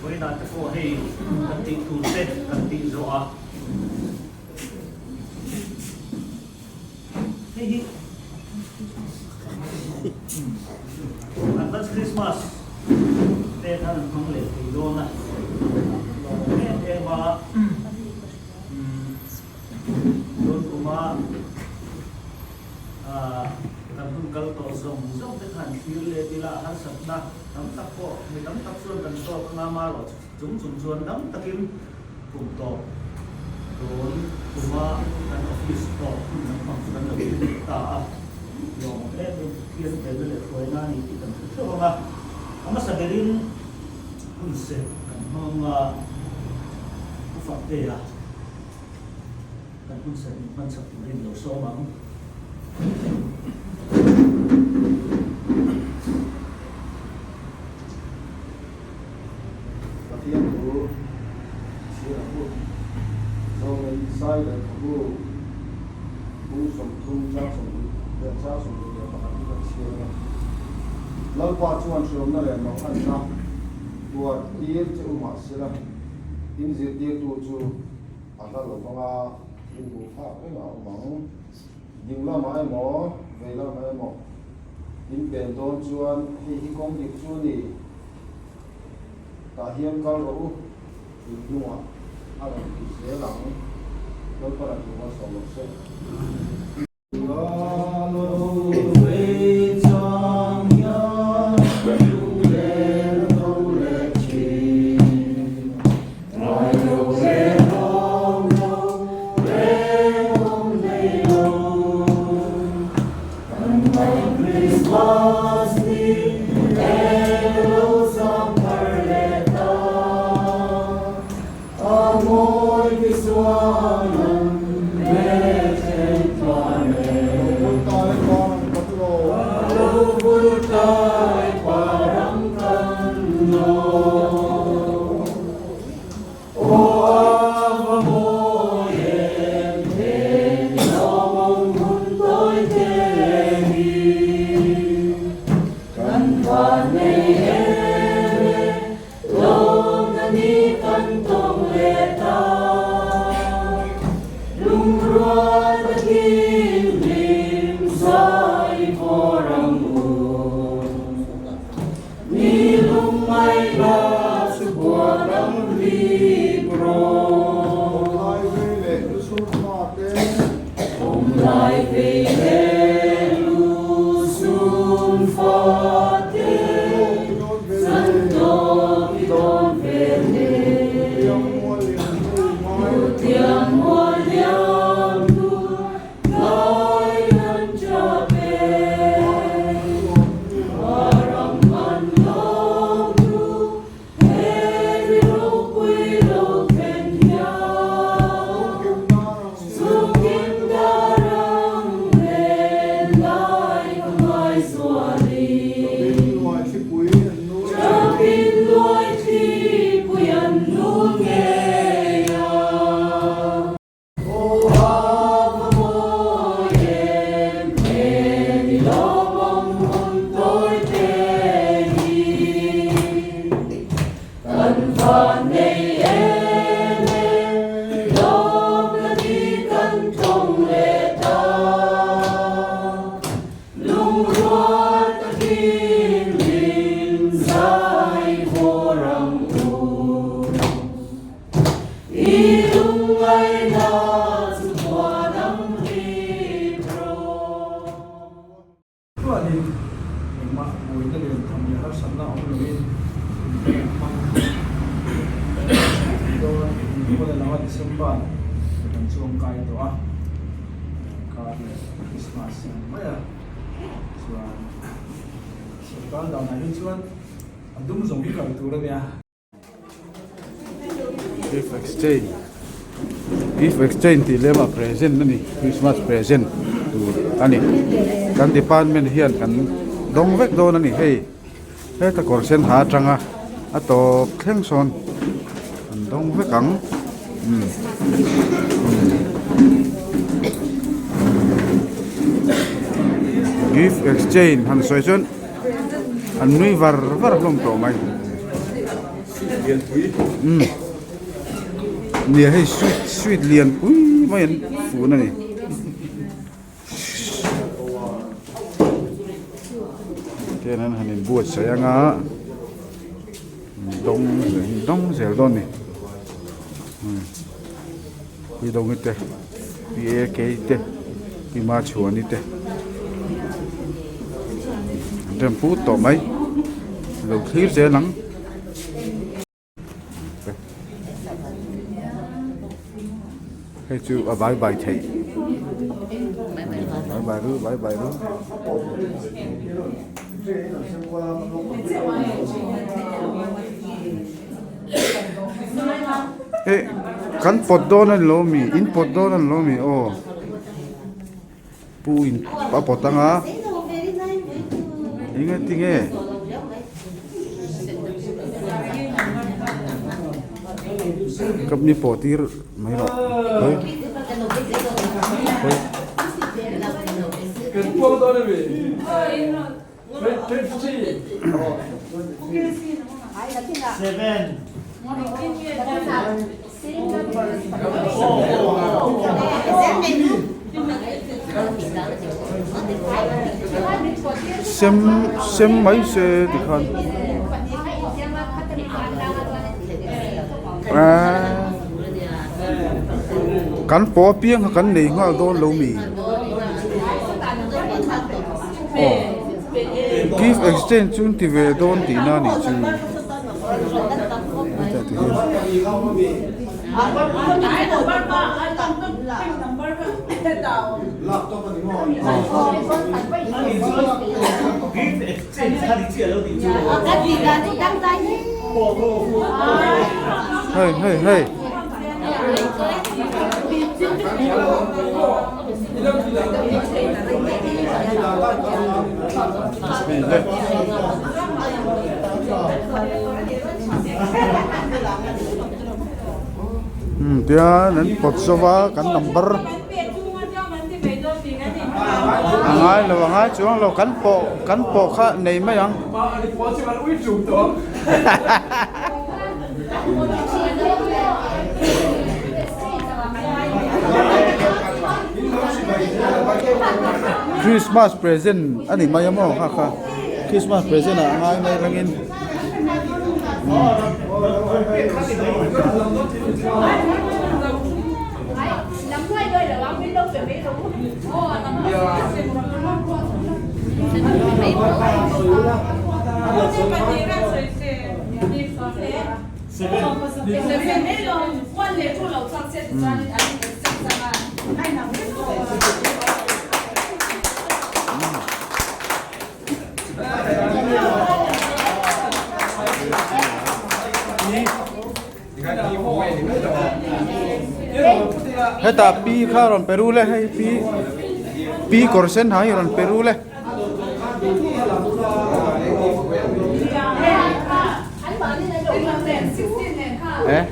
Vawiinah te pawh hei kan tih tur te kan tih zawh a. Hei hi Advance Christmas te khan an hmang leh thei dawn a, lawm em em a. Tun kuma kan hun kal tawh zawng zawng te khan thlir let ila a harsatna tam tak pawh mi tam tak chuan kan tawk anga amaherawh chung chung chuan dam takin kum tawp tun kuma kan office tawp hun lampang chu kan lo thlir leh ta a, lawm em em Pathian felna leh hruaina a ni tih kan hre theuh ang a, a hmasa berin hun serh kan hmang a, Pu Faktea. Kan hun serh min hman chak turin lo sawm ang. Pathian thu chhiar a hun. Zawngei Sai lehkhabu bung 30 chang 21 hi kan chhiar ang a. Lalpa chuan hriamna leh manghanna tuar tir che u mahsela in zirtirtu chu A hla lo vanga in hmuh phak reng a awm ang. Ding lamah emaw, vei lamah emaw in pen dawn chuan hei hi kawng dik chu a ni. Tah hian kal rawh u, in hnungah a rawn ti zel ang. Lalpan a thu malsawm rawh se. Chuanin engmah buaina lian tham leh harsatna awm loin in hmang thei dawn in pawn a lang a, December kan chuang kai tawh a, kar leh Christmas ang mai a, chuan sorkar danah hi chuan a dum zawng hi kal tur a nia. Gift exchange gift exchange tih lem ah present a ni Christmas present tur a ni kan department hian kan dawng vek dawn a ni hei heta kawr sen ha atanga a tawp thleng sawn an dawng vek ang umm gift exchange han sawi chuan an nui var var hlawm tawh mai. Umm nia hei sweet sweet lianpui mai an fun a ni. Tihian an han inbuatsaih anga dawng dawng zel dawn a ni pi Dawngi te pi A K te pi Machhuani te an rem put tawh mai lo thlir zel ang. Hei chu a bai bai theih bai bai ru bai bai ru. Eh kan pawt dawn a ni lo mi in pawt dawn a ni lo mi aw pu in a pawt anga eng tinge. Cup ni pawh tir mai rawh hawi hawi. Sem sem mai se tikhan aaa kan pawh apiang kha kan nei nghal dawn lo mi aw gift exchange chu an ti ve dawn tihna a nih chu. Hei hei hei. Tian an pawt zo va kan number a ngai lo a ngai chuang lo kan pawh kan pawh kha nei mai ang. Christmas present a ni mai a maw kha kha Christmas present ah a ngai mai rangin Hetah pi kha rawn pe ru le hei pi pi kawr sen ha hi rawn pe ru le. Eh?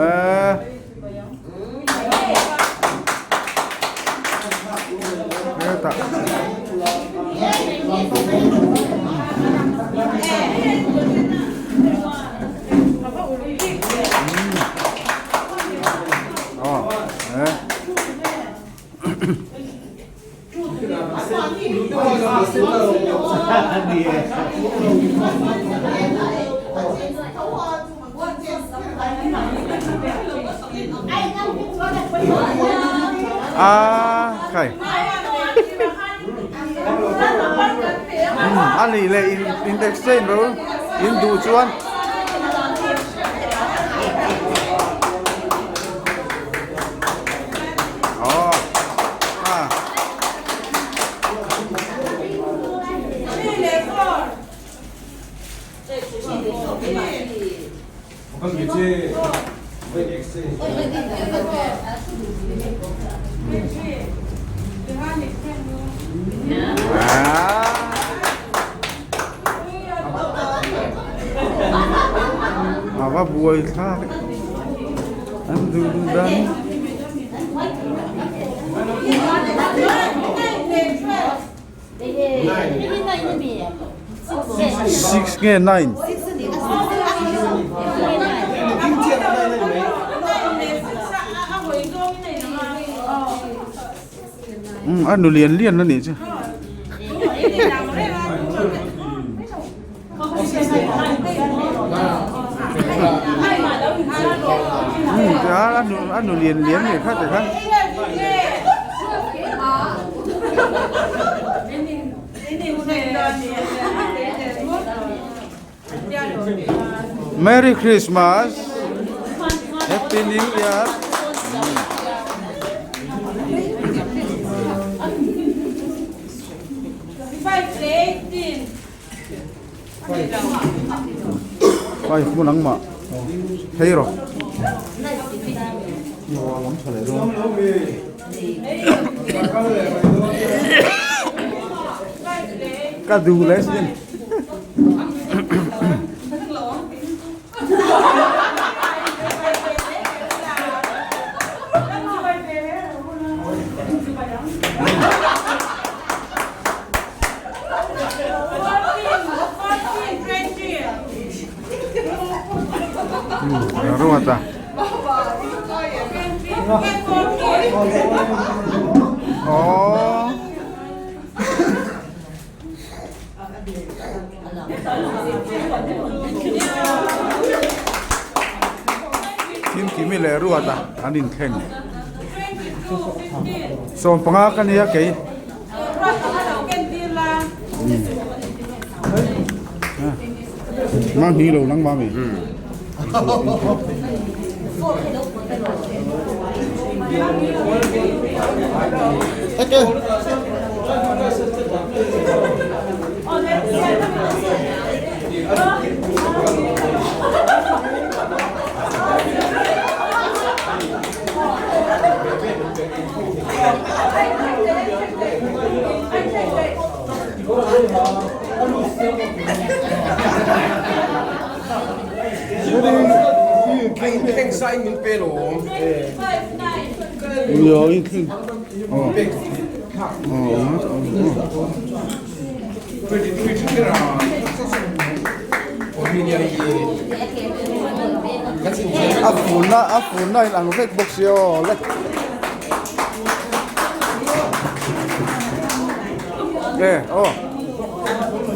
Eh. Hetah. A khai a nih leh in in exchange ro in duh chuan. A va buai thlak an duh duh dan. Six nge nine? Umm a nu lian lian a nih chu. Umm a nu a nu lian lian leh kha tikhan. Merry Christmas Happy New Year Ai hmun ang mah phei rawh ka duh leh sin Ruata. Oh. Thimkimi leh Ruata an inthleng. 15 ka nia kei. Mang hi lo nang mami. Okay. A furna a furna in ang vek bawk sia aw le. Nge aw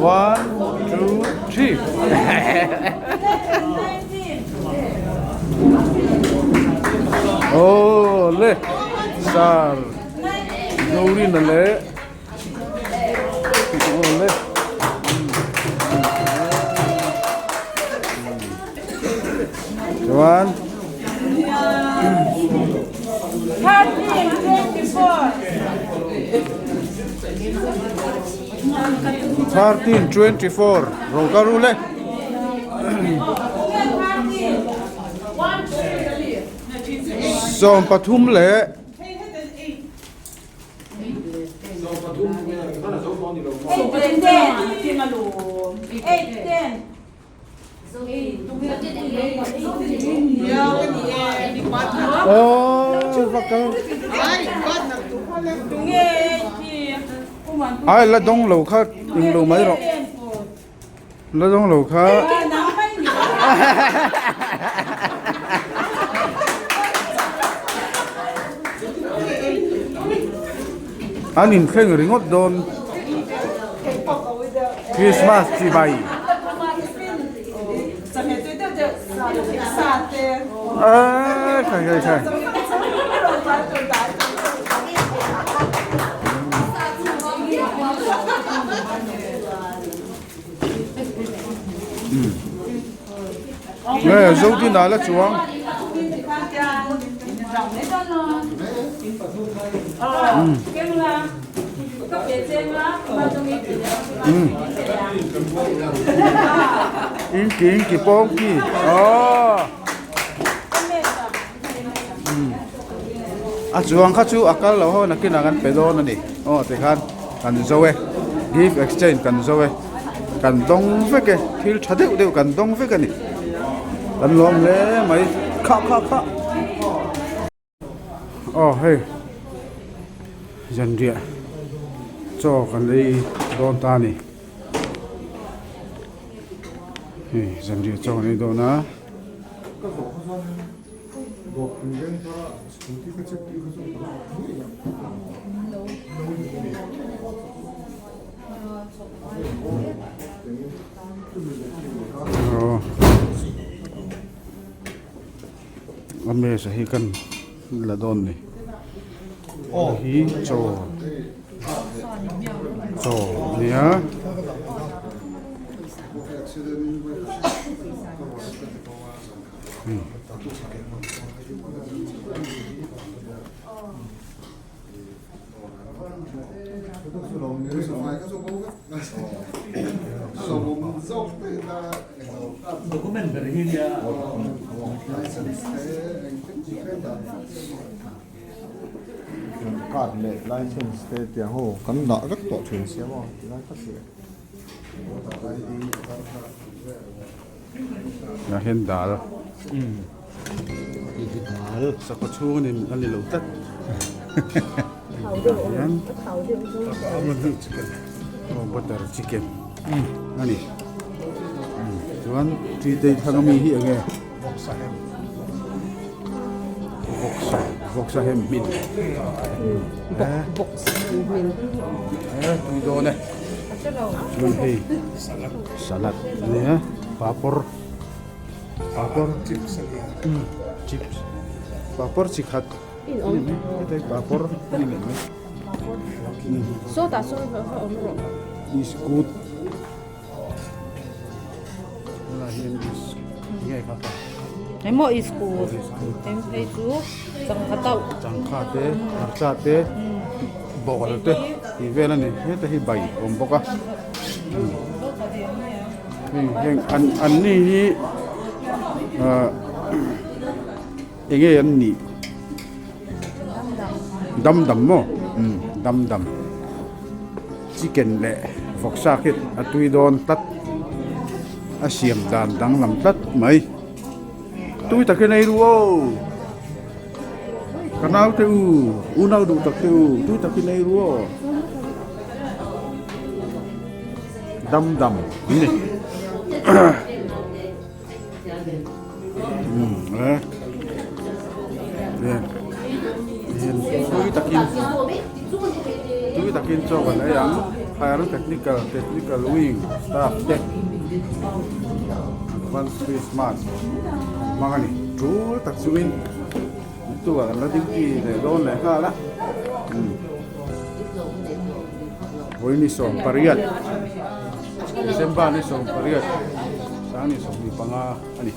one two three aw le sar Zorina leh aw le chuan. 13 24 ro ka ru le 13 leh Ai la dawng lo kha eng lo mai rawh la dawng lo kha an inthleng ringawt dawn. Christmas chibai. A khai khai khai. Nge Zodina la chuang. Inki inki pawngki aww a chuang kha chu a kal lo ho nakinah kan pe dawn a ni aw tikhan kan zo e gift exchange kan zo e kan dawng vek e thil tha deuh deuh kan dawng vek a ni kan lawm hle mai khah khah khah. Aw hei zanriah Chaw kan ei dawn ta a ni. Hei zanriah chaw kan ei dawn a. A mesa hi kan la dawn ni hi chaw chaw a nia. Document ber hi nia. Card leh license te tiang ho kan dah vek tawh thin sia maw tilai tak hi. Tah hian dal sakhaw chhung a ni lo tlat tah hian butter chicken a ni chuan tea te thlang ami hi eng nge vawksa vawksa hem hmin tui dawn e chuan hei salad a nia papawr papawr chips chips papawr chi khat a ni mai heta hi papawr a ni mai mai biscuit tunah hian nge kha kha Emaw iskut eng phei chu changkha tauh changkha te hmarcha te bawl te tih vel a ni heta hi bai a awm bawk a heng heng an an ni hi ah eng nge an nih dam dam maw umm dam dam chicken leh vawksa khi a tui dawn tlat a siam dan danglam tlat mai tui takin ei ru aw ka naute u unau duh tak te u tui takin ei ru aw dam dam an ni Tui takin tui takin chaw kan ei ang higher technical technical wing staff te advance Christmas an hmang a ni tul tak chungin tukah kan la duty leh dawn leh nghal a vawiin 18. December ni 18 sang ni 25 a ni.